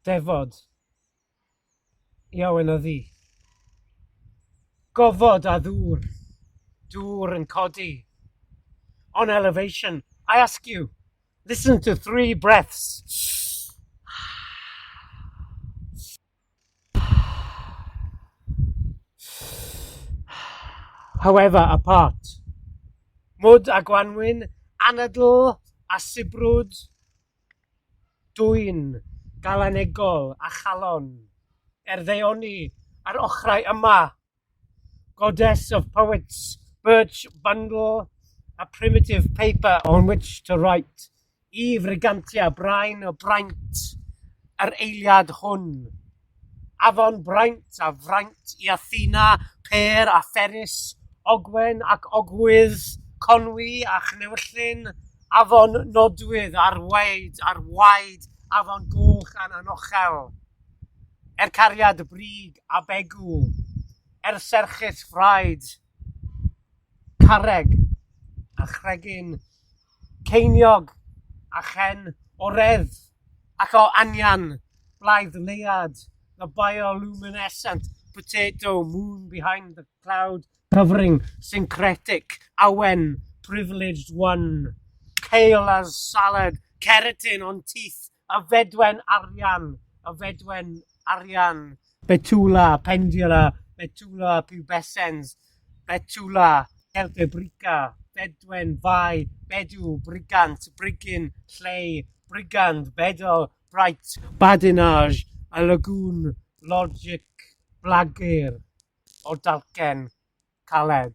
Defod i awynyddu. Gofod a ddŵr, dŵr yn codi. On elevation, I ask you, listen to three breaths. However apart. Mwd a gwanwyn, anadl a sibrwd, dwyn, galanegol a chalon, er ddeuoni ar ochrau yma. Goddess of poets, birch bundle, a primitive paper on which to write, i Frigantia brain o braint yr eiliad hwn. Afon braint a fraint i Athena, Pêr a Pheris, Ogwen ac Ogwydd, Conwy a Chnewyllyn, afon nodwydd ar waed, ar waed, afon goch a'n anochel. Er cariad brig a begw, er serchus ffraid, carreg a chregyn, ceiniog a chen o reddf ac o anian, blaidd leuad, the bioluminescent potato moon behind the cloud covering syncretic awen, privileged one, kale as salad, keratin on teeth, y fedwen arian, y fedwen arian, Betula pendula, Betula pubescens, Betula celtibrica, Bedwen, fai, bedw, brigant, brigyn, llei, brigand, bedol, bright, badinage, a lagoon, logic, blagur, o dalcen, caled.